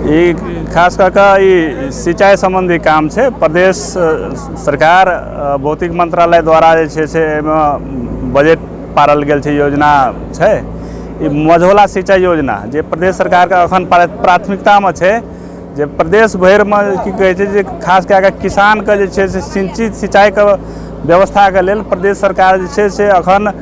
ई खास कऽ कऽ ई सिंचाइ सम्बन्धी काम छै। प्रदेश सरकार भौतिक मंत्रालय द्वारा जे छै से एहिमे बजट पारल गेल छै, योजना छै। ई मझौला सिंचाइ योजना जे प्रदेश सरकारके अखन प्राथमिकतामे छै, जे प्रदेश भरिमे की कहै छै जे खास कए कऽ किसानके जे छै से सिंचित सिंचाइके व्यवस्थाके लेल प्रदेश सरकार जे छै से अखन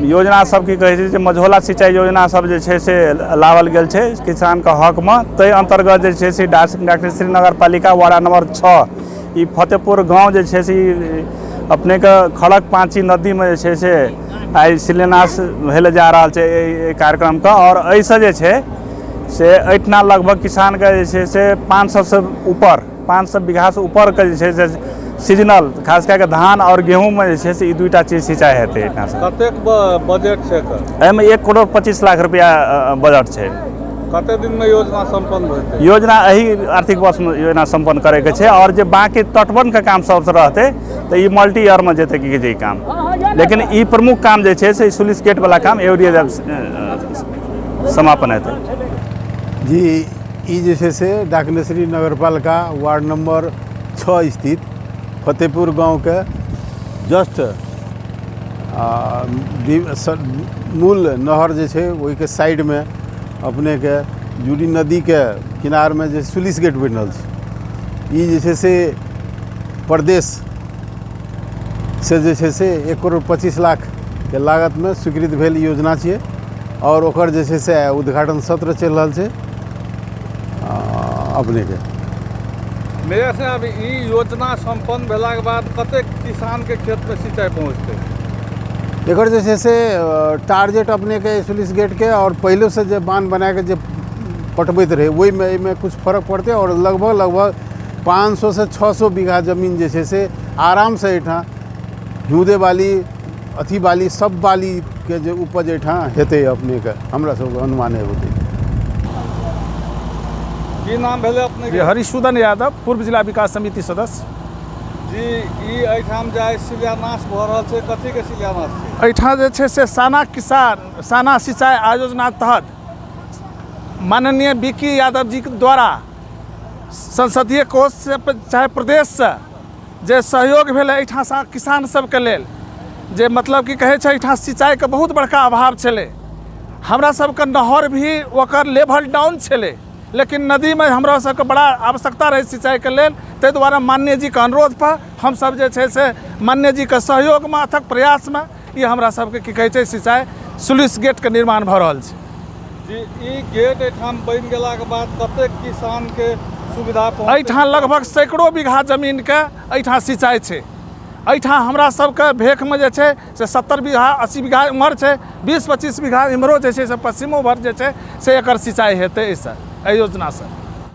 योजना सब की कहै छै जे मझौला सिंचाइ योजना सब जे छै से लाओल गेल छै किसानके हकमे। ताहि अन्तर्गत जे छै से डाकेश्वरी नगरपालिका वार्ड नंबर 6 ई फतेहपुर गाँव जे छै से ई अपनेके खड़क पाँची नदीमे जे छै से आइ शिलान्यास भेल जा रहल छै एहि कार्यक्रमके। आओर एहिसँ जे छै से एहिठिना लगभग किसानके जे छै से 500सँ ऊपर 500 बीघासँ ऊपरके जे छै से सीजनल खास कए कऽ धान आओर गेहूँमे जे छै से ई दूटा चीज सिंचाइ हेतै एहिठामसँ। कतेक बजट छै एकर? एहिमे 1 करोड़ 25 लाख रुपया बजट छै। कते दिनमे योजना सम्पन्न हेतै? योजना एहि आर्थिक वर्षमे योजना सम्पन्न करैके छै। आओर जे बाँकी तटबन्धके काम सब रहतै तऽ ई मल्टी ईयरमे जेतै की कहै छै ई काम। लेकिन ई प्रमुख काम जे छै से सुलिस गेटवला काम एवरी समापन हेतै। जी, ई जे छै से डाकनेश्वरी नगरपालिका वार्ड नंबर 6 स्थित फतेहपुर गाँवके जस्ट मूल नहर जे छै ओहिके साइडमे अपनेके जूरी नदीके किनारमे जे सुलिस गेट बनि रहल छै, ई जे छै से प्रदेश से जे छै से 1 करोड़ 25 लाखके लागतमे स्वीकृत भेल योजना छियै आओर ओकर जे छै से उद्घाटन सत्र चलि रहल छै अपनेके। मेयर साहब, ई योजना सम्पन्न भेलाके बाद कतेक किसानके खेतमे सिंचाइ पहुँचतै? एकर जे छै से टारगेट अपनेके सुलिस गेटके आओर पहिलेसँ जे बान्ह बनाके जे पटबैत रहै ओहिमे एहिमे किछु फर्क पड़तै आओर लगभग 500 से 600 बीघा जमीन जे छै से आरामसँ एहिठाम हिउदे बाली अथी बाली सब बालीके जे उपज एहिठाम हेतै अपनेके, हमरा सबके अनुमान होतै। की नाम भेलै अपने? हरिसूदन यादव, पूर्व जिला विकास समिति सदस्य। जी, ई एहिठाम जे आइ शिलान्यास भऽ रहल छै, कथीके शिलान्यास छै? एहिठाम जे छै से साना किसान साना सिंचाई आयोजना तहत माननीय बी के यादव जी के द्वारा संसदीय कोष से चाहे प्रदेशसँ जे सहयोग भेलै एहिठाम किसान सबके लेल, जे मतलब की कहै छै एहिठाम सिंचाइके बहुत बड़का अभाव छलै। हमरा सबके नहर भी ओकर लेवल डाउन छलै, लेकिन नदीमे हमरा सबके बड़ा आवश्यकता रहै सिंचाइके लेल। ताहि दुआरे माननीय जीके अनुरोधपर हमसब जे छै से माननीय जीके सहयोगमे अथक प्रयासमे ई हमरा सबके की कहै छै सिंचाइ सुलिस गेटके निर्माण भऽ रहल छै। जी, ई गेट एहिठाम बनि गेलाके बाद कतेक किसानके सुविधा पहुँचतै? एहिठाम लगभग सैकड़ो बीघा जमीनके एहिठाम सिंचाइ छै। एहिठाम हमरा सबके भेखमे जे छै से 70 बीघा 80 बीघा एम्हर छै, 20-25 बीघा एम्हरो जे छै से पश्चिमो भर जे छै से एकर सिंचाइ हेतै एहिसँ, एहि योजनासँ।